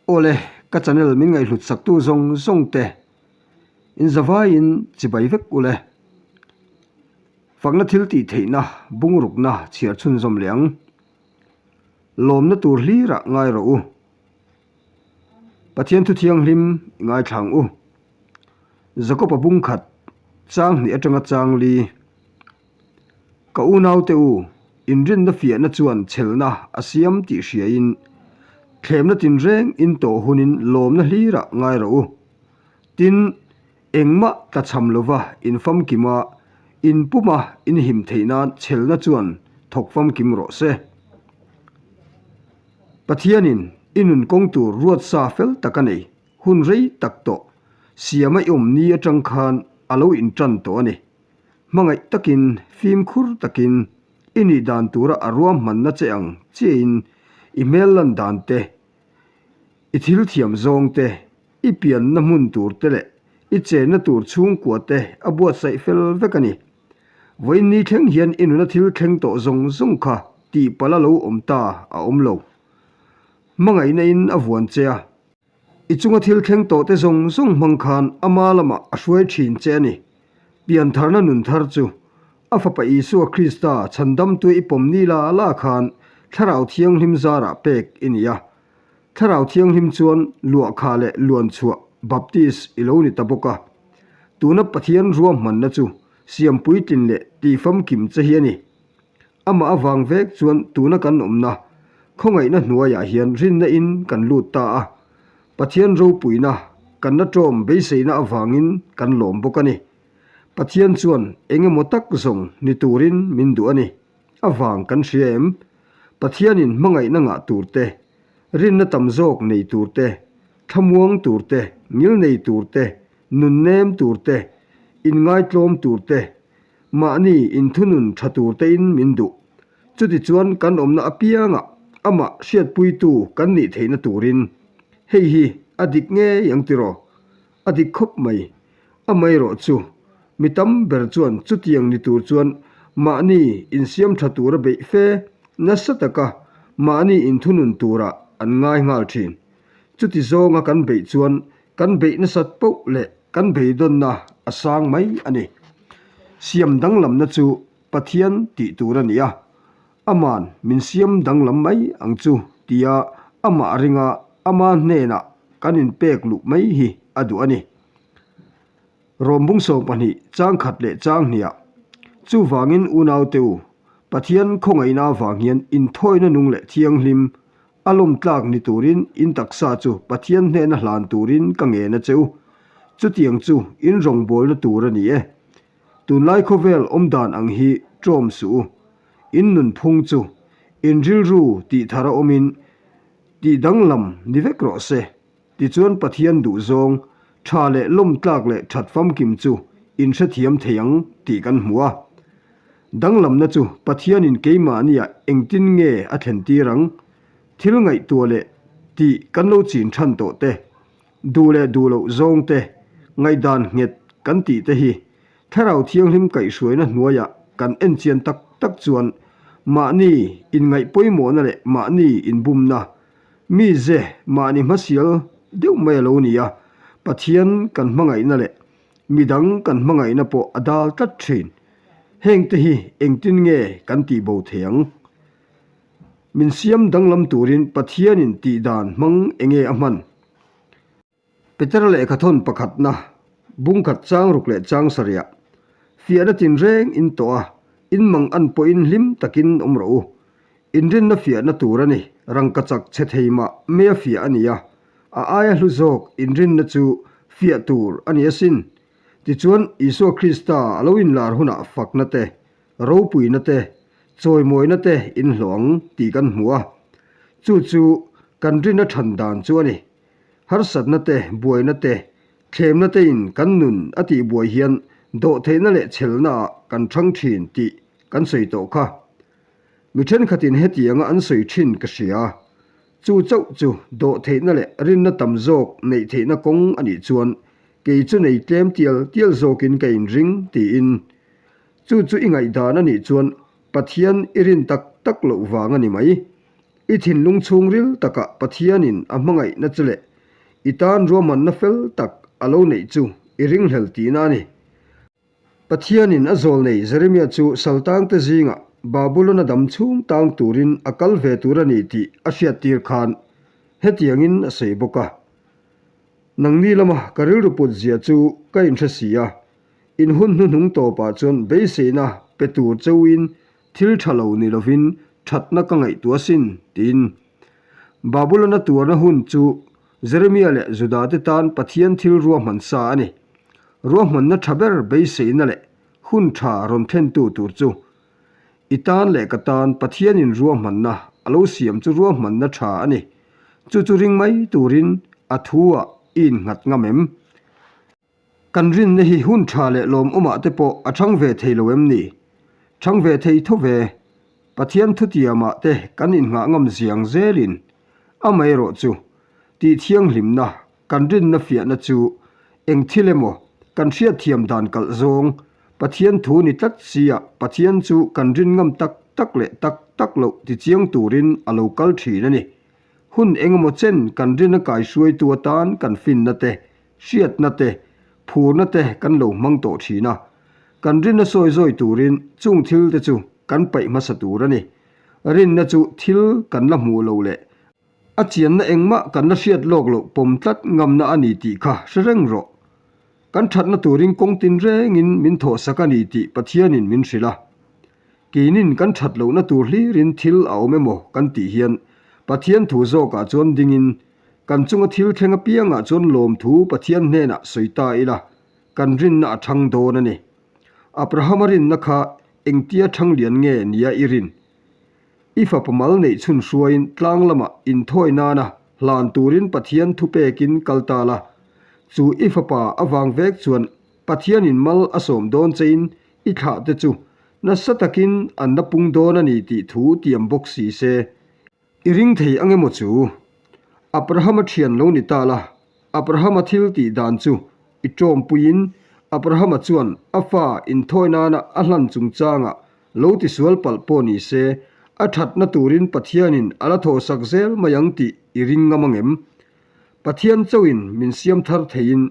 Awle, ka channel min ngaihhlut saktu zawng zawng te in zavaiin chibai vek ule. Fakna thil tih theihna bungrukna chhiar chhunzawm leh ang. Lawmna tur hlirah ngai rawh u. Pathian thu thianghlim i ngaithla ang u. Jakob-a bungkhat chang hnih atanga chang li. Ka unaute u, inrinna fiahna chuan chhelna a siam tih hriain, thlemna tinreng in tawh hunin lawmna hlirah ngai rawh u. Tin, engmah tlachham lova in famkima in puma in him theih nan chhelna chuan thawk famkim rawh se. Pathianin i nun kawng tur ruatsa fel tak a nei. Hun rei tak tawh, siama i awm ni atang khan a lo intan tawh a ni. Hmangaih takin, fimkhur takin, i nih dan tura a ruahmanna che ang chiahin i hmel lan dan te, i thil thiam zawng te, i pianna hmun tur te leh i chenna tur chhungkua te a buatsaih fel vek a ni. Vawiin ni thleng hian i nuna thil thleng tawh zawng zawng kha tihpalh a lo awm ta a awm lo. Hmangaihna in a vuan che a. I chunga thil thleng tawh te zawng zawng hmang khan ama lamah a hruai thin che a ni. Piantharna nun thar chu a Fapa Isua Krista chhandamtu i pawm ni la la khan Thlarau Thianghlim zarah pek i ni a. Thlarau Thianghlim chuan luahkha leh luanchhuah, baptist, i lo ni ta bawk a. Tuna Pathian ruahmanna chu siam puitlin leh tihfamkim che hi a ni. Amah avang vek chuan tuna kan awmna khawngaihna hnuaiah hian rinna in kan lut ta a, Pathian ropuina kan la ṭawm beiseina avangin kan lawm bawk a ni. Pathian chuan eng emaw tak zawng ni turin min duh a ni. Avang kan hria em? Pathianin hmangaihna ngah tur te, rinna tam zawk nei tur te, thlamuang tur te, ngilnei tur te, nunnem tur te, inngaitlawm tur te, Mahni inthunun tha tur tein min duh. Chutichuan kan awmna apiangah amah hriatpuitu kan nih theihna turin hei hi a dik ngei ang tiraw? A dik khawp mai. Amaherawh chu mi tam ber chuan chutiang ni tur chuan mahni insiam tha tura beih fe nasa taka mahni inthunun turah an ngai nghal thin. Chuti zawnga kan beih chuan Kan beih nasat poh leh kan beidawnna a sang mai a ni. Siam danglamna chu Pathian tih tur a ni a, Aman min siam danglam mai ang chu tia amah ringa ama hnenah kan inpek luh mai hi a duh a ni. Rawmbung 12 chang khat leh chang hniah Chuvangin unaute u, Pathian khawngaihna avang hian inthawina nung leh thianghlim A lawm tlak ni turin in taksa chu Pathian hnena hlan turin ka ngen a che u. Chutiang chu in rawngbawlna tur a ni e. Tunlai khawvel awmdan ang hi ṭawm suh u. In nunphung chu in rilru tih thar a awmin tih danglam ni vek rawh se. Tichuan Pathian duhzawng, tha leh lawm tlak leh that famkim chu in hrethiam thei ang tih kan hmu a. Danglamna chu Pathianin keimahniah engtin nge a thlentir ang? Thil ngaihtuah leh tih kan lo chin than tawh te, duh leh duh loh zawng te, ngaihdan nghet kan tih te hi Thlarau Thianghlim kaihhruaina hnuaiah kan enchian tak tak chuan mahni inngaih pawimawhna leh mahni inbumna Mi ze mahni hmasial deuh mai a lo ni a, Pathian kan hmangaihna leh midang kan hmangaihna pawh a dal tlat thin. Hengte hi engtin nge kan tih bo thei ang? Min siam danglam turin Pathianin tih dan hmang enge a hman? Petera lehkhathawn pakhatna, bungkhat chang ruk leh chang sarihah, fiahna tinreng in tawh a, in mang an pawhin hlim takin awm rawh u. Inrinna fiahna tur a ni, rangkachak chhe thei mah mei a fiah a ni a, a aia hlu zawk inrinna chu fiah tur a ni asin. Tichuan, Isua Krista a lo inlar hunah fakna te, ropuina te, chawimawina te in hlawh ang tih kan hmu a. Chu chu kan rinna than dan chu a ni. Harsatna te, buaina te, thlemna tein kan nun a tih buai hian dawhtheihna leh chhelna ah kan thang thin tih kan sawi tawh kha. Mi thenkhatin hetianga an sawi thin ka hria. Chu chauh chu dawhtheihna leh rinna tam zawk neih theihna kawng a nih chuan kei chu nei tlem tial tial zawkin ka inring tiin. Chu chu i ngaihdan a nih chuan Pathian i rin tak tak loh vang a ni mai. I thinlung chhungril takah Pathianin a hmangaihna che leh i tan ruahmanna fel tak a lo neih chu i ringhlel tihna a ni. Pathianin a zawl nei Jeremia chu saltangte zingah Babulon-a dam chhung tang turin a kal ve tur a ni tih a hriattir khan hetiangin a sawi bawk a, Nangni lama ka rilru put zia chu ka inhre si a, in hun hnuhnung tawpah chuan beiseina pe tur chauhin thil tha lo ni lovin thatna ka ngaihtuah asin, tiin. Babulon-a tuarna hun chu Jeremia leh Juda-te tan Pathian thil ruahman sa a ni. Ruahmanna tha ber beiseina leh hun tha rawn thlentu tur chu i tan leh ka tan Pathianin ruahmanna a lo siam chu ruahmanna tha a ni. Chu chu ring mai turin a thu-ah i innghat ngam em? Kan rinna hi hun tha leh lawmawmah te pawh a chhang ve thei lo em ni? Chhang ve thei tho ve. Pathian thutiamah te kan inngah ngam ziang zelin amaherawh chu tih thianghlimna kan rinna fiahna chu eng thil emaw kan hriatthiam dan kalh zawng Pathian thu ni tlat sia Pathian chu kan rin ngam tak tak leh tak tak loh tichiang turin a lo kal thin a ni. Hun engemaw chen kan rinna kaihruaitu atan kan finna te Hriatna te, phurna te kan lo hmang tawh thin a, kan rinna sawi zawi turin chung thil te chu kan paih hmasa tur a ni. Rinna chu thil kan la hmuh loh leh a chianna engmah kan la hriat lawk loh pawm tlat ngamna a ni tih kha hre reng rawh. Kan thatna turin kawng tinrengin min thawhsak a ni tih Pathianin min hrilh a. Keinin kan that lohna tur hlirin thil a awm emaw kan tih hian Pathian thu zawkah chuan dingin Kan chunga thil thleng apiangah chuan lawmthu Pathian hnenah sawi ta ila, kan rinna a thang dawn a ni. Abrahama rinna kha engtia thang lian nge nia i rin? I fapa mal neih chhun hruaiin tlang lamah inthawi nana hlan turin Pathian thu pekin kal ta la. Chu i fapa avang vek chuan Pathianin mal a sawm dawn chein i thlah te chu nasa takin an la pung dawn a ni tih thu tiam bawk si se. I ring thei ang emaw chu? Abrahama thian lo ni ta la, Abrahama thil tih dan chu i tawmpuiin Abrahama chuan a fa inthawi nana a hlan chungchangah lo tisual palh pawh ni se, a thatna turin Pathianin a la thawhsak zel mai ang tih i ring ngam ang em? Pathian chauhin min siam thar theiin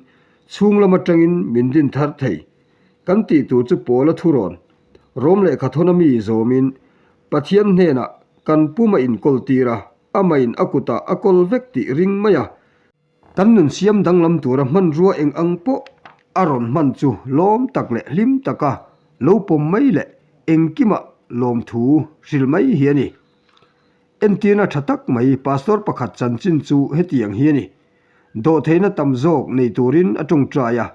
chhung lam atangin min din thar thei. Kan tih tur chu Paula thurawn, Rom lehkha thawn ami zawmin Pathian hnenah kan pum a inkawl tir a, amahin a kutah a kawl vek tih ring mai a. Kan nun siam danglam tura hmanrua eng ang pawh a rawn hman chu lawm tak leh hlim taka lo pawm mai leh engkimah lawmthu hril mai hi a ni. Entirna tha tak mai Pastor pakhat chanchin chu hetiang hi a ni. Dawhtheihna tam zawk nei turin a tawngtai a,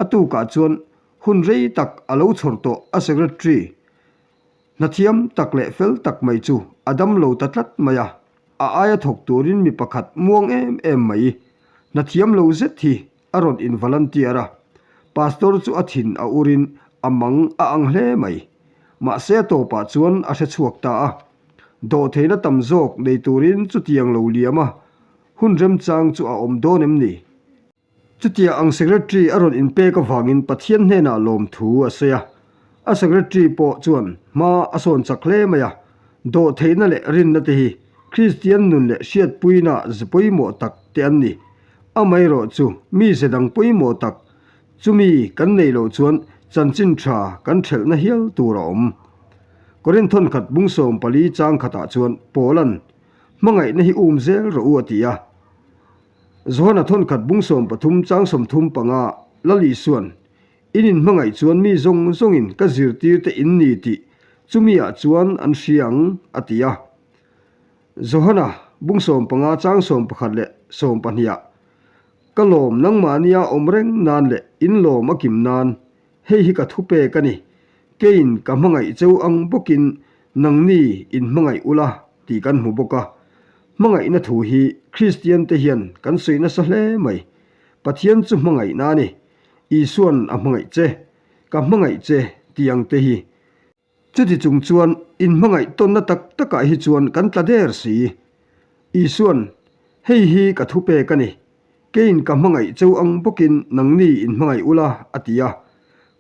a tukah chuan hun rei tak a lo chhawr tawh a Secretary Hnathiam tak leh fel tak mai chu a dam lo ta tlat mai a, a aia thawk turin mi pakhat muang em em mai. Hnathiam lo zet hi a rawn in volunteer a, pastor chu a thin a urin a mang a ang hle mai. Mahse a tawpah chuan a hre chhuak ta a, dawhtheihna tam zawk nei turin chutiang lo liam a hun remchang chu a awm dawn em ni? Chutia ang Secretary a rawn inpek avangin Pathian hnenah lawmthu a sawi a. A Secretary pawh chuan hma a sawn chak hle mai a, dawhtheihna leh rinna te hi Kristian nun leh hriatpuina ze pawimawh tak te an ni. Amaherawh chu mi ze dang pawimawh tak chumi kan neih loh chuan chanchin tha kan thelhna hial tur a awm. Korinth thawn khat bung 14 chang khatah chuan Paula'n hmangaihna hi um zel rawh u a ti a. Johana thawnkhat bung 13 chang 35 Lal Isuan, In inhmangaih chuan mi zawng zawngin ka zirtirte in ni tih chumi ah chuan an hria ang, a ti a. Johana bung 15 chang 11 leh 12 ah, Ka lawm nangmahnia awm reng nan leh in lawm a kim nan, hei hi ka thupek a ni, Keiin ka hmangaih cheu ang bawkin nangni in hmangaih ula tih kan hmu bawk a. Hmangaihna thu hi Kristiante hian kan sawi nasa hle mai. Pathian chu hmangaihna a ni. Isuan a hmangaih che, ka hmangaih che tih ang te hi. Chuti chung chuan inhmangaih tawnna tak takah hi chuan kan tla der si. Isuan, Hei hi ka thupek a ni. Keiin ka hmangaih cheu ang bawkin nangni in hmangaih ula, a ti a.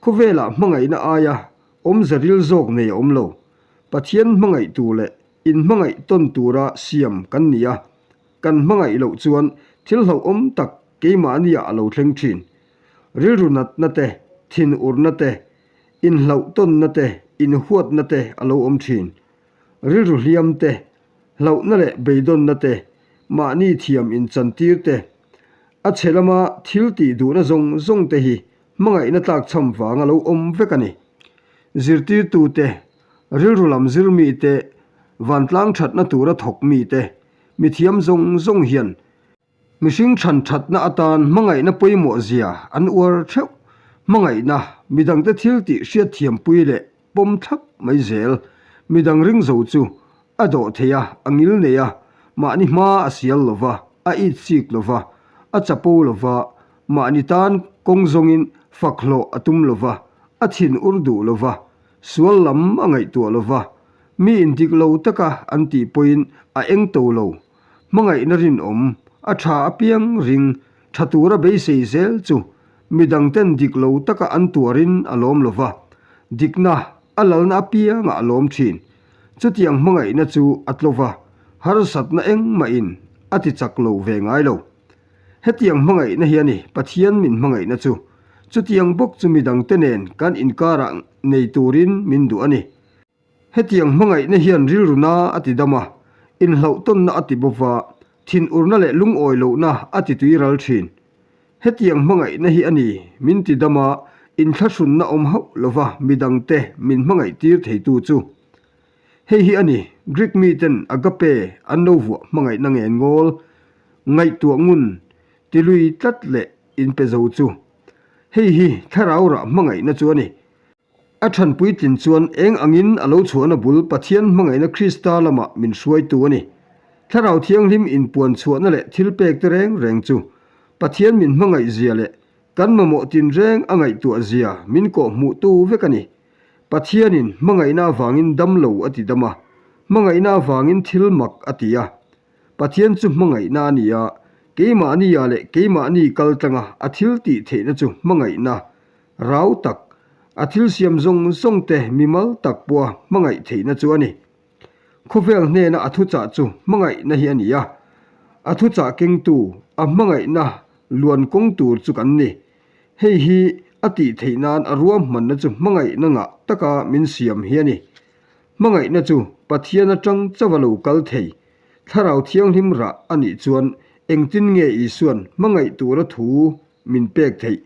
Khawvelah hmangaihna aia awmze ril zawk nei a awm lo. Pathian hmangaihtu leh. Inhmangaih tawn tura siam kan ni a, kan hmangaih loh chuan thil hlauhawm tak keimahniah a lo thleng thin. Rilru natna te, thinurna te, inhlauh tawnna te, inhuatna te a lo awm thin. Rilru hliam te, hlauhna leh beidawnna te, mahni thiam inchantir te, a chhe lama thil tih duhna zawng zawng te hi hmangaihna tlakchham vanga lo awm vek a ni. Zirtirtute, rilru lam zir mite, vantlang thatna tura thawk mite, mithiam zawng zawng hian mihring chhan thatna atan hmangaihna pawimawh zia an uar theuh. Hmangaihna, midangte thil tih hriatthiampui leh pawm thlap mai zel. Midang ring zo chu a dawh thei a, a ngil nei a, mahni hma a sial lo va, a it chik lo va, a chapo lo va, mahni tan kawng zawngin fak hlawh a tum lo va, a thin ur duh lo va, sual lam a ngaihtuah lo va, mi indik lo taka an tih pawhin a eng to lo. Hmangaihna rinawm, a tha apiang ring, tha tura beisei zel chu midangten dik lo taka an tuarin a lawm lo va, dikna a lalna apiangah a lawm thin. Chutiang hmangaihna chu a tlo va, harsatna engmahin a ti chak lo ve ngai lo. Hetiang hmangaihna hi a ni Pathian min hmangaihna chu. Chutiang bawk chu midangte nen kan inkarah nei turin min duh a ni. Hetiang hmangaihna hian rilruna a ti dam a, inhlauhtawnna a ti bawk va, thinurna leh lungawi lohna a ti tui ral thin. Hetiang hmangaihna hi a ni min ti dam a, inthlahrunna awm hauh lova midangte min hmangaihtir theitu chu. Hei hi a ni Greek miten agape an lo vuah hmangaihna ngen ngawl, ngaihtuah ngun, tilui tlat leh inpe zo chu. Hei hi thlarau rah hmangaihna chu a ni. A than puitlin chuan eng angin a lo chhuahna bul Pathian hmangaihna Krista lamah min hruaitu a ni. Thlarau Thianghlim inpuan chhuahna leh thilpek te reng reng chu Pathian min hmangaih zia leh kan mamawh tinreng a ngaihtuah zia min kawh hmuhtu vek a ni. Pathianin hmangaihna avangin dam lo a ti dam a, hmangaihna avangin thil mak a ti a. Pathian chu hmangaihna a ni a, keimahnia leh keimahni kaltlanga a thil tih theihna chu hmangaihna Rau tak, a thil siam zawng zawng te mimal tak pawha hmangaih theihna chu a ni. Khawvel hnena a thuchah chu hmangaihna hi a ni a, a thuchah kengtu, a hmangaihna luan kawng tur chu kan ni. Hei hi a tih theih nan a ruahmanna chu hmangaihna ngah taka min siam hi a ni. Hmangaihna chu Pathian atang chauh a lo kal thei. Thlarau Thianghlim rah a nih chuan engtin nge Isuan hmangaih tura thu min pek theih?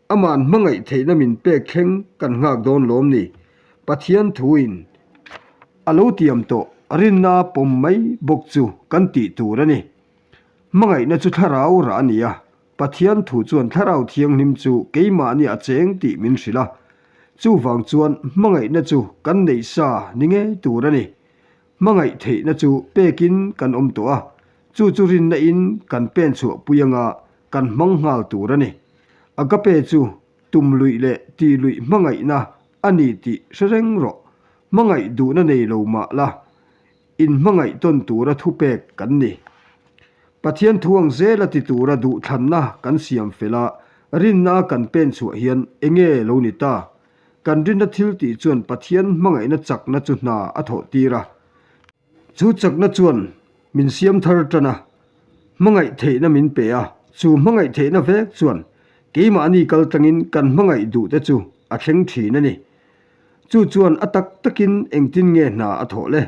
Ama'n hmangaih theihna min pek thleng kan nghak dawn lawm ni? Pathian thuin a lo tiam tawh rinna pawm mai bawk chu kan tih tur a ni. Hmangaihna chu thlarau rah a ni a, Pathian thu chuan thlarau thianghlim chu keimahni a cheng tih min hrilh a. Chuvang chuan hmangaihna chu kan neih sa ni ngei tur a ni. Hmangaih theihna chu pekin kan awm tawh a, chu chu rinna in kan pen chhuah pui anga kan hmang nghal tur a ni. Agape chu tum luih leh tih luih hmangaihna a ni tih hre reng rawh. Hmangaih duhna nei lo mah la, in hmangaih tawn tura thupek kan ni. Pathian thu ang zela ti tura duhthlanna kan siam fel a, rinna kan pen chhuah hian enge lo ni ta? Kan rinna thil tih chuan Pathian hmangaihna chakna chu hna a thawh tir a. Chu chakna chuan min siam thar tan a, hmangaih theihna min pe a, chu hmangaih theihna vek chuan keimahni kal tlangin kan hmangaih duh te chu a thleng thin a ni. Chu chuan a tak takin engtin nge hna a thawh le?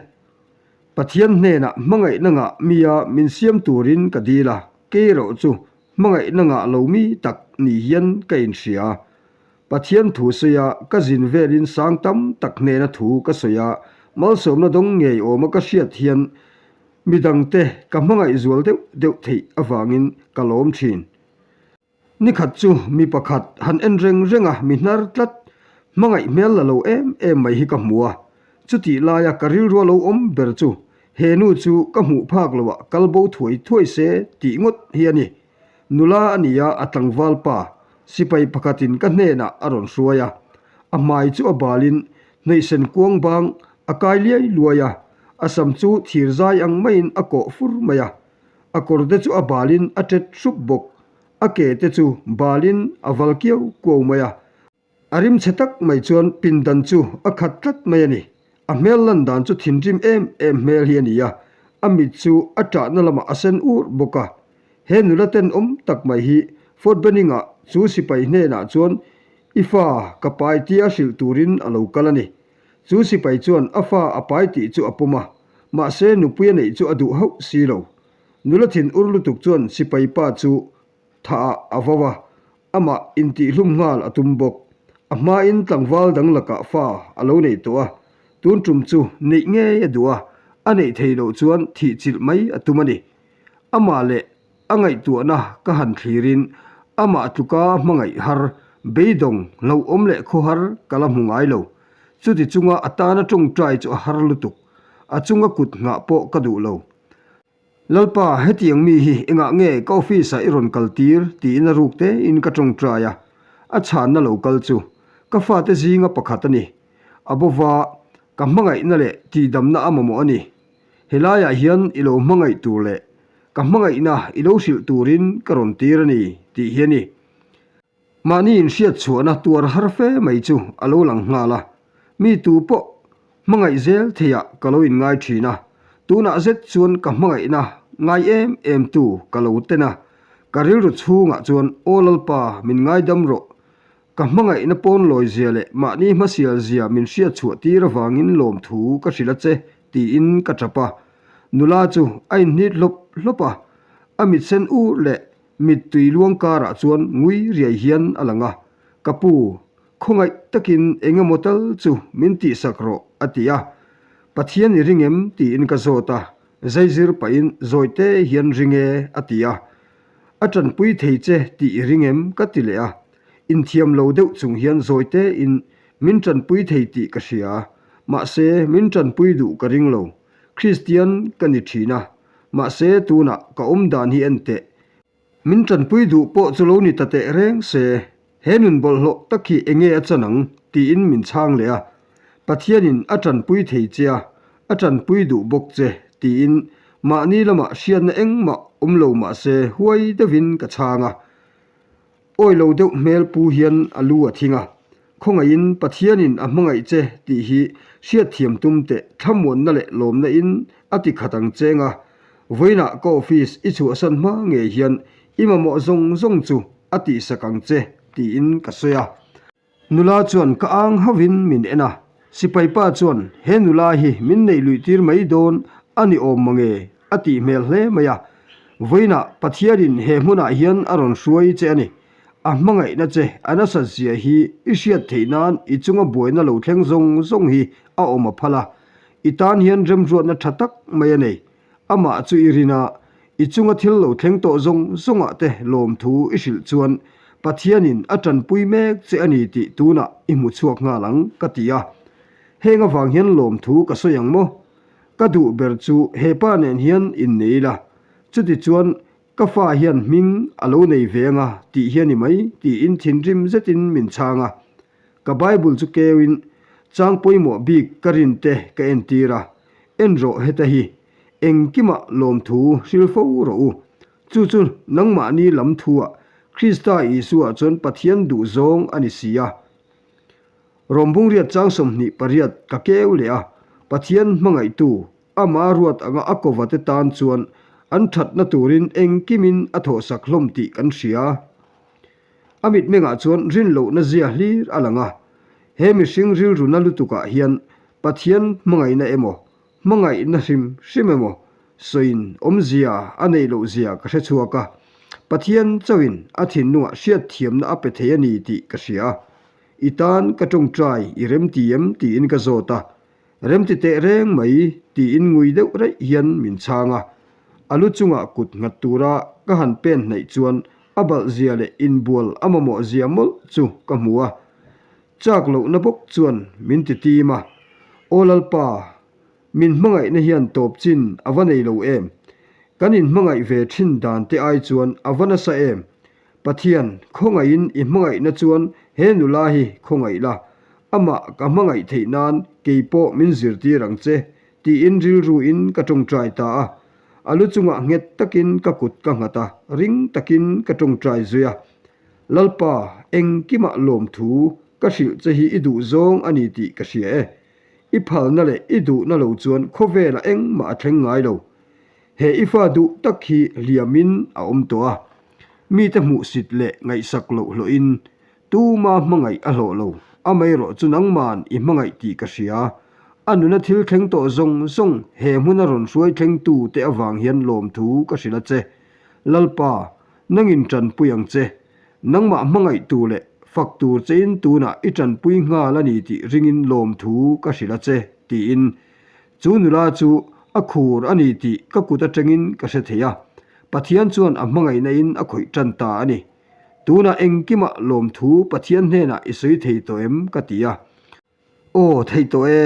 Pathian hnenah hmangaihna ngah mia min siam turin ka dil a, kei erawh chu hmangaihna ngah lo mi tak ni hian ka inhria. Pathian thu sawi a, ka zin velin sang tam tak hnena thu ka sawi a, malsawmna dawng ngei awma ka hriat hian midangte ka hmangaih zual deuh deuh theih avangin ka lawm thin. Nikhat chu mi pakhat han en reng reng a, mi hnar tlat, hmangaih hmel la lo em em mai hi ka hmu a, chutih laia ka rilrua lo awm ber chu he nu chu ka hmuh phak loah kal bo thuai thuai se tih ngawt hi a ni. Nula a ni a, a tlangval pa, sipai pakhatin ka hnenah a rawn hruai a. A hmai chu a balin hnaihsen kuang bang a kai liai luai a, a sam chu thir zai ang maiin a kawh fur mai a. A kawr te chu a balin a tet hrup bawk, a ke te chu balin a val kiau kuau mai a. A rim chhe tak mai chuan pindan chu a khat tlat mai a ni. A hmel lan dan chu thinrim em em hmel hi a ni a, a mit chu a ṭahna lamah a sen ur bawk a. He nula tenawm tak mai hi Fort Benning-ah chu sipai hnenah chuan i fa ka pai tia hrilh turin a lo kal a ni. Chu sipai chuan a fa a pai tih chu a pawm a, mahse nupui a neih chu a duh hauh si lo. Nula thin ur lutuk chuan sipai pa chu thah ah a vau a, amah intihhlum nghal a tum bawk. A hmain tlangval dang lakah fa a lo nei tawh a, tun tum chu neih ngei a duh a, a neih thei loh chuan thih chilh mai a tum a ni. Amah leh a ngaihtuahna ka han thlirin amah tluka hmangaih har, beidawng, hlauhawm leh khawhar ka la hmu ngai lo. Chuti chunga a tana tawngtai chu a har lutuk. A chunga kut nghah pawh ka duh lo. Lalpa, hetiang mi hi engah nge ka office ah i rawn kal tir? tiin a ruk tein ka tawngtai a. A chhanna lo kal chu ka fate zinga pakhat a ni. A bova ka hmangaihna leh tihdamna a mamawh a ni. Helaiah hian i lo hmangaih tur leh ka hmangaihna i lo hrilh turin ka rawn tir a ni, tih hi a ni. Mahni inhriat chhuahna tuar har fe mai chu a lo lang nghal a, mi tu pawh hmangaih zel theiah ka lo inngai thin a, tunah zet chuan ka hmangaihna ngai em em tu ka lo ten a, ka rilru chhungah chuan Aw Lalpa min ngaidam rawh, ka hmangaihna pawn lawi zia leh mahni hmasial zia min hriat chhuah tir avangin lawmthu ka hrilh a che tiin ka tap a, nula chu a inhnit hlawp hlawp a, a mitsen ur leh Mittui luang karah chuan ngui riai hian a lang a, Ka pu, khawngaih takin eng emaw tal chu min tihsak rawh, a ti a. Pathian i ring em? tiin ka zawt a, zaizir pahin zawite hian ring e, a ti a. A tanpui thei che tih i ring em? ka ti leh a. Inthiam lo deuh chung hian zawitein min tanpui thei tih ka hria, mahse min tanpui duh ka ring lo. Kristian ka ni thin a, Mahse, tunah ka awm dan hi en teh. Min tanpui duh pawh chu lo ni ta teh reng se, he nun bawlhhlawh tak hi enge a chan ang? tiin min chhang leh a. Pathianin a tanpui thei che a, a tanpui duh bawk che, tiin mahni lamah hriatna engmah awm lo mahse huai deuhin ka chhang a. Awi lo deuh hmel pu hian a lu a thing a, Khawngaihin Pathianin a hmangaih che tih hi hriatthiam tum teh thlamuanna leh lawmna in a ti khat ang cheng a, vawiinah ka office i chhuahsan hma ngei hian i mamawh zawng zawng chu a tihsak ang che tiin ka sawi a. Nula chuan ka ang hauhin min en a, sipai pa chuan he nula hi min neih luih tir mai dawn a ni awm mange a tih hmel hle mai a, vawiinah Pathianin he hmunah hian a rawn hruai che a ni, a hmangaihna che a nasat zia hi i hriat theih nan i chunga buaina lo thleng zawng zawng hi a awm a phal a, i tan hian remruatna tha tak mai a nei. Amah chu i rin a, i chunga thil lo thleng tawh zawng zawngah te lawmthu i hrilh chuan Pathianin a tanpui mek che a ni tih tunah i hmu chhuak nghal ang, ka ti a. Heng avang hian lawmthu ka sawi ang maw? Ka duh ber chu he pa nen hian innei ila, chutichuan ka fa hian hming a lo nei ve anga tih hi a ni mai, tiin thinrim zetin min chhang a. Ka Bible chu keuin chang pawimawh bik ka rinte ka entir a, En rawh heta hi, engkimah lawmthu hril fo rawh u. Chu chu nangmahni lam thuah Krista Isua chuan Pathian duh zawng a ni si a. Rawmbungriat chang 28 ka keu leh a, Pathian hmangaihtu, ama ruat anga a kovate tan chuan an thatna turin engkimin a thawhsak hlawm tih kan hria. A mitmengah chuan rinlohna zia hlir a lang a, he mihring rilruna lutukah hian Pathian hmangaihna emaw, hmangaihna hrim hrim emaw sawiin awmzia a neih loh zia ka hre chhuak a, Pathian chauhin a thinlungah hriatthiamna a pe thei a ni tih ka hria a. I tan ka tawngtai i remti em tiin ka zawt a, remti teh reng mai tiin ngui deuh raih hian min chhang a. A lu chungah kut nghat tura ka han pen hnaih chuan a balh zia leh inbual a mamawh zia mawlh chu ka hmu a. Chak lohna bawk chuan min ti tim a, Aw Lalpa, min hmangaihna hian tawp chin a va nei lo em? Kan inhmangaih ve thin dan te ai chuan a va nasa em? Pathian, khawngaihin i hmangaihna chuan he nula hi khawngaih la, amah ka hmangaih theih nan kei pawh min zirtir ang che, tiin rilruin ka tawngtai ta a. A lu chungah nghet takin ka kut ka nghat a, ring takin ka tawngtai zui a. Lalpa, engkimah lawmthu ka hrilh che hi i duh zawng a ni tih ka hria e. I phalna leh i duhna lo chuan khawvelah engmah a thleng ngai lo. He i fa duh tak hi hliamin a awm tawh a, mite hmuhsit leh ngaihsak loh hlawhin tuma hmangaih a hlawh lo. Amaherawh chu nangman i hmangaih tih ka hria. A nuna thil thleng tawh zawng zawng he hmuna rawn hruai thlengtu te avang hian lawmthu ka hrilh a che. Lalpa, nangin tanpui ang che. Nangmah hmangaih tu leh fak tur chein tunah i tanpui nghal a ni tih ringin lawmthu ka hrilh a che, tiin Chu nula chu a khur a ni tih ka kut atangin ka hre thei a, Pathian chuan a hmangaihna in a khawih tan ta a ni. Tunah engkimah lawmthu Pathian hnenah i sawi thei tawh em? ka ti a. Aw, theih tawh e,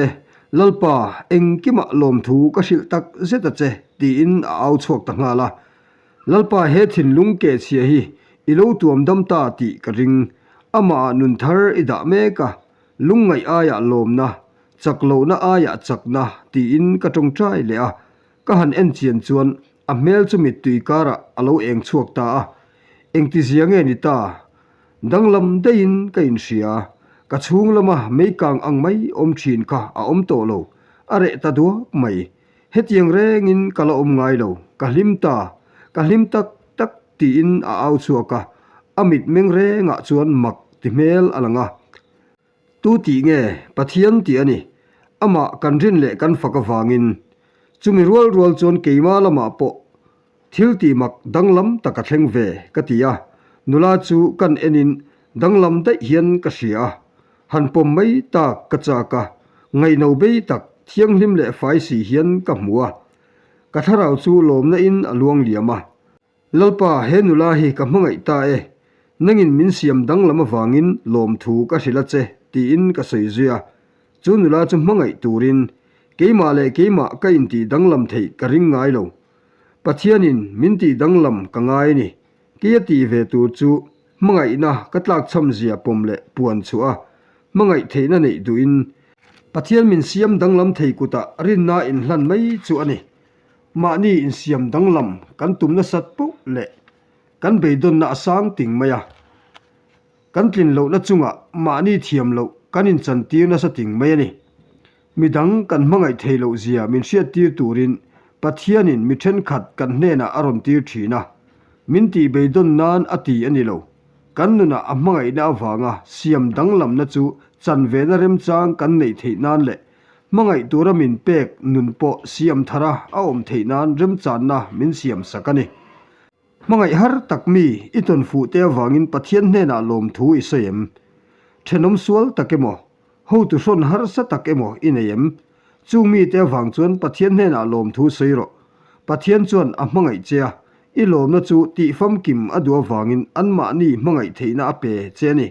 Lalpa, engkimah lawmthu ka hrilh tak zet a che, tiin a au chhuak ta nghal a. Lalpa he thinlung kehchhia hi i lo tuam dam ta tih ka ring, amahah nun thar i dah mek a, lungngaih aiah lawmna, Chak lohna aiah chakna tiin ka tawngtai leh a, ka han en chian chuan a hmel chu mittui karah a lo eng chhuak ta a, engtizia nge ni ta? Danglam daihin ka inhria, ka chhung lama meikang ang mai awm thin kha a awm tawh lo, a reh ta duak mai. Hetiang rengin ka la awm ngai lo, ka hlim ta, ka hlim tak tak tiin a au chhuak a, a mitmeng rengah chuan mak ti hmel a lang a. Tu tih nge Pathian tih a ni? Amah kan rin leh kan fak avangin. Chumi rual rual chuan keimah lamah pawh thil tih mak danglam tak a thleng ve ka ti a, nula chu kan enin danglam daih hian ka hria a, han pawm mai tak ka chak a, ngaihno bei tak thianghlim leh fai si hian ka hmu a, ka thlarau chu lawmna in a luang liam a. Lalpa, he nula hi ka hmangaih ta e, nangin min siam danglam avangin lawmthu ka hrilh a che, tiin ka sawi zui a. Chu nula chu hmangaih turin keimah leh keimah ka intih danglam theih ka ring ngai lo. Pathianin min tih danglam ka ngai a ni. Kei a tih ve tur chu hmangaihna ka tlakchham zia pawm leh puan chhuah a, hmangaih theihna neih duhin Pathian min siam danglam thei kutah rinna inhlan mai chu a ni. Mahni insiam danglam kan tum nasat poh leh kan beidawnna a sang ting mai a. Kan tlin lohna chungah mahni thiam loh kan inchantir nasa ting mai a ni. Midang kan hmangaih thei loh zia min hriattir turin Pathianin mi thenkhat kan hnenah a rawn tir thin a. Min tih beidawn nan a ti a ni lo. Kan nunah a hmangaihna avanga siam danglamna chu chanvena remchang kan neih theih nan leh Hmangaih tura min pek nun pawh siam thara a awm theih nan remchanna min siam sak a ni. Hmangaih har tak mi i tawn fuh te avangin Pathian hnenah lawmthu i sawi em? Thenawm sual tak emaw, hotu hrawn harsa tak emaw i nei em? Chung mite avang chuan Pathian hnenah lawmthu sawi rawh. Pathian chuan a hmangaih che a, i lawmna chu tihfamkim a duh avangin anmahni hmangaih theihna a pe che a ni.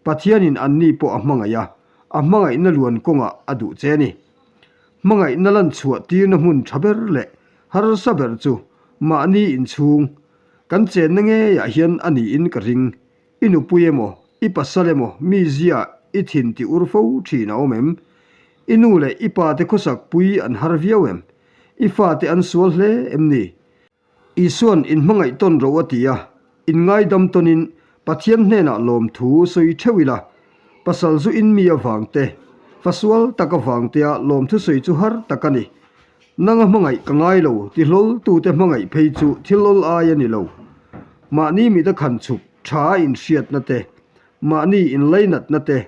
Pathianin anni pawh a hmangaih a, A hmangaihna luan kawngah a duh che a ni. Hmangaihna lan chhuah tirna hmun tha ber leh harsa ber chu mahni inchhung, kan chenna ngeiah hian a niin ka ring. I nupui emaw, i pasal emaw mi zia i thin ti ur fo thin a awm em? I nu leh i pate khawsak pui an har viau em? I fate an sual hle em ni? Isua'n inhmangaih tawn ro a ti a, inngaidam tawnin Pathian hnenah lawmthu sawi theuh ila, pasal zu in mi avang te, fa sual tak avang tea lawmthu sawi chu har tak a ni. Nanga hmangaih ka ngai lo ti hlawltute hmangaih phei chu thil awl ai a ni lo. Mahni mit a khan chhuk tha a inhriatna te, mahni inlainatna te,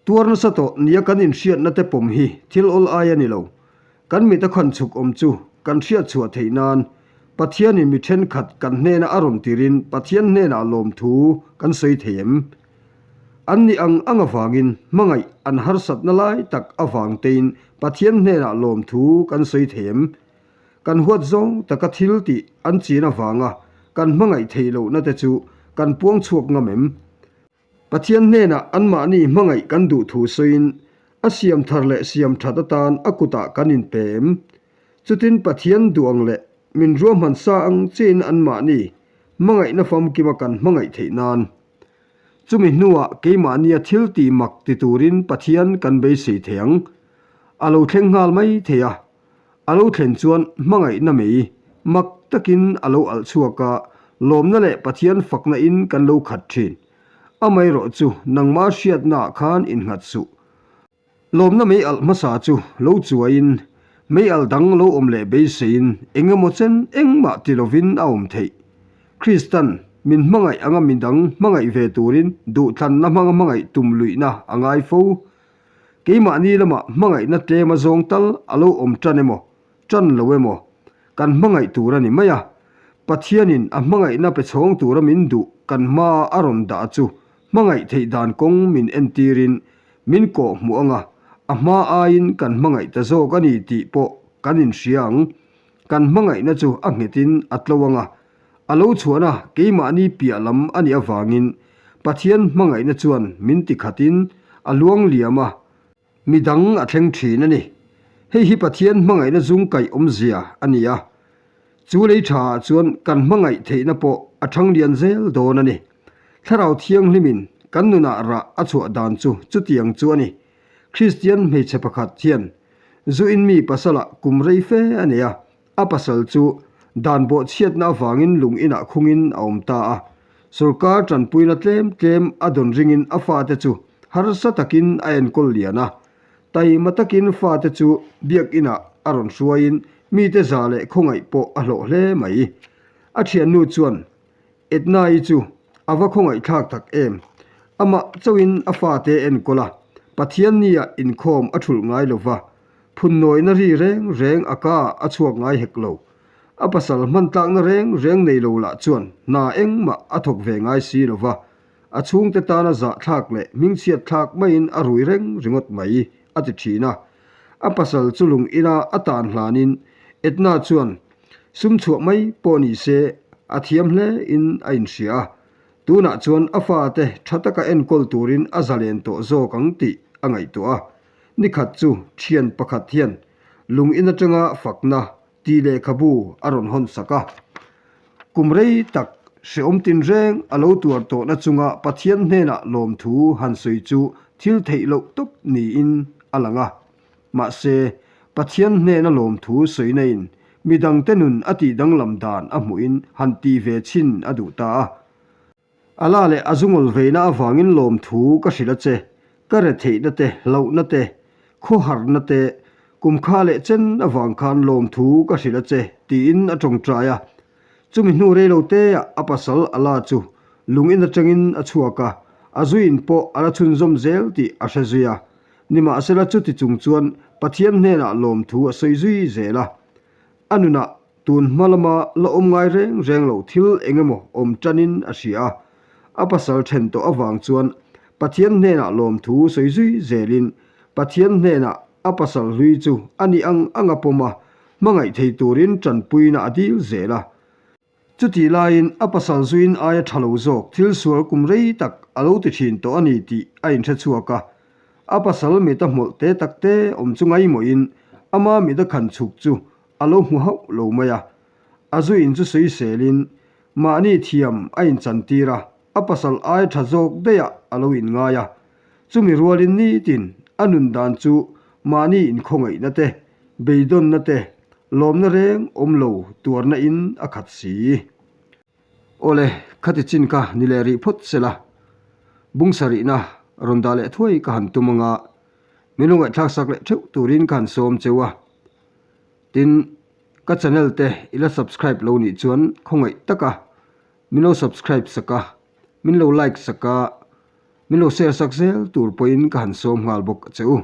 Tuar nasa tawh nia kan inhriatna te pawm hi thil awl ai a ni lo. Kan mit a khan chhuk awm chu kan hriat chhuah theih nan Pathianin mi thenkhat kan hnena a rawn tirin Pathian hnenah lawmthu kan sawi thei em? An nih ang ang avangin hmangaih an harsatna lai tak avang tein Pathian hnenah lawmthu kan sawi thei em? Kan huat zawng taka thil tih an chin avanga kan hmangaih theih lohna te chu kan puang chhuak ngam em? Pathian hnenah anmahni hmangaih kan duh thu sawiin a siam thar leh siam that atan a kutah kan inpe em? Chutin Pathian duh ang leh min ruahman sa ang chiin anmahni hmangaihna famkima kan hmangaih theih nan. Chumi hnuah keimahnia thil tih mak ti turin Pathian kan beisei thei ang. A lo thleng nghal mai thei a. A lo thlen chuan hmangaihna mei mak takin a lo alh chhuak a, lawmna leh Pathian fakna in kan lo khat thin. Amaherawh chu nangmah hriatnaah khan innghat suh. Lawmna mei alh hmasa chu lo chuaiin, mei alh dang lo awm leh beiseiin eng emaw chen engmah ti lovin a awm theih. Kristan min hmangaih anga midang hmangaih ve turin duhthlanna hmanga hmangaih tum luihna a ngai fo. Keimahni lamah hmangaihna tlema zawng tal a lo awm tan emaw, tan lo emaw, kan hmangaih tur a ni mai a. Pathianin a hmangaihna pe chhawng tura min duh kan hmaa a rawn dah chu hmangaih theih dan kawng min entirin min kawh hmuh anga a hma aiin kan hmangaih ta zawk a ni tih pawh kan inhria ang. Kan hmangaihna chu a nghetin a tlo anga a lo chhuahna keimahni piah lam a nih avangin Pathian hmangaihna chuan min ti khatin a luang liam a, midang a thleng thin a ni. Hei hi Pathian hmangaihna zung kaih awmzia a ni a, chu lei tha ah chuan kan hmangaih theihna pawh a thang lian zel dawn a ni. Thlarau Thianghlimin kan nunah rah a chhuah dan chu chutiang chu a ni. Kristian hmeichhe pakhat hian zu in mi pasalah kum rei fe a nei a, A pasal chu dan bawhchhiatna avangin lung inah khungin a awm ta a. Sorkar tanpuina tlem tlem a dawn ringin a fate chu harsa takin a enkawl lian a. Taima takin fate chu biakinah a rawn hruaiin mite za leh khawngaih pawh a hlawh hle mai. A thiannu chuan Edna-i chu a va khawngaihthlak tak em? Amah chauhin a fate enkawl a, Pathiannia inkhawm a thulh ngai lo va, phunnawina ri reng reng a ka a chhuak ngai hek lo. A pasal hman tlakna reng reng nei lo lah chuan hna engmah a thawk ve ngai si lo va, a chhungte tana zahthlak leh hmingchhiat thlak maiin a rui reng ringawt mai, a ti thin a. A pasal chu lung ina a tan hlanin Edna chuan Sum chhuah mai pawh ni se a thiam hle in a inhria a, tunah chuan a fate tha taka enkawl turin a zalen tawh zawk ang tih a ngaihtuah a. Nikhat chu thian pakhat hian lung in atanga fakna tih lehkhabu a rawn hawn sak a. Kum rei tak hrehawm tinreng a lo tuar tawhna chunga Pathian hnenah lawmthu han sawi chu thil theih loh tawp niin a lang a. Mahse, Pathian hnena lawmthu sawina in midangte nun a tih danglam dan a hmuhin han ti ve chhin a duh ta a. Ala leh a zungawl veina avangin lawmthu ka hrilh a che, ka retheihna te, hlauhna te, khawharna te, kumkha leh chen avang khan lawmthu ka hrilh a che, tiin a tawngtai a. Chumi hnu rei lo teah a pasal Ala chu lung in atangin a chhuak a, a zuiin pawh a la chhunzawm zel tih a hre zui a. Nimahsela chuti chung chuan Pathian hnenah lawmthu a sawi zui zel a. A nunah tun hma lama la awm ngai reng reng lo thil eng emaw awm tanin a hria a. A pasal then tawh avang chuan Pathian hnenah lawmthu sawi zui zelin Pathian hnenah a pasal hlui chu a nih ang anga pawm a, hmangaih thei turin tanpuina a dil zel a. Chutih laiin a pasal zuin aia tha lo zawk thil sual kum rei tak a lo ti thin tawh a ni tih a inhre chhuak a. A pasal mit a hmawlh te tak te awm chu ngaimawhin ama mit a khan chhuk chu a lo hmu hauh lo mai a. A zuin chu sawiselin mahni thiam a inchantir a, a pasal aia tha zawk daihah a lo inngai a. Chumi rualin nitin a nun dan chu mahni inkhawngaihna te, beidawnna te, lawmna reng awm lo tuarna in a khat si. Awle, khati chin kha ni leh rih phawt se la, bung sarihna rawn dah leh thuai ka han tum anga min lo ngaihthlak sak leh theuh turin ka han sawm cheu a. Tin, ka channel te i la subscribe lo nih chuan khawngaih taka min lo subscribe sak a, min lo like sak a, Min lo share sak zel tur pawhin ka han sawm nghal bawk a che u.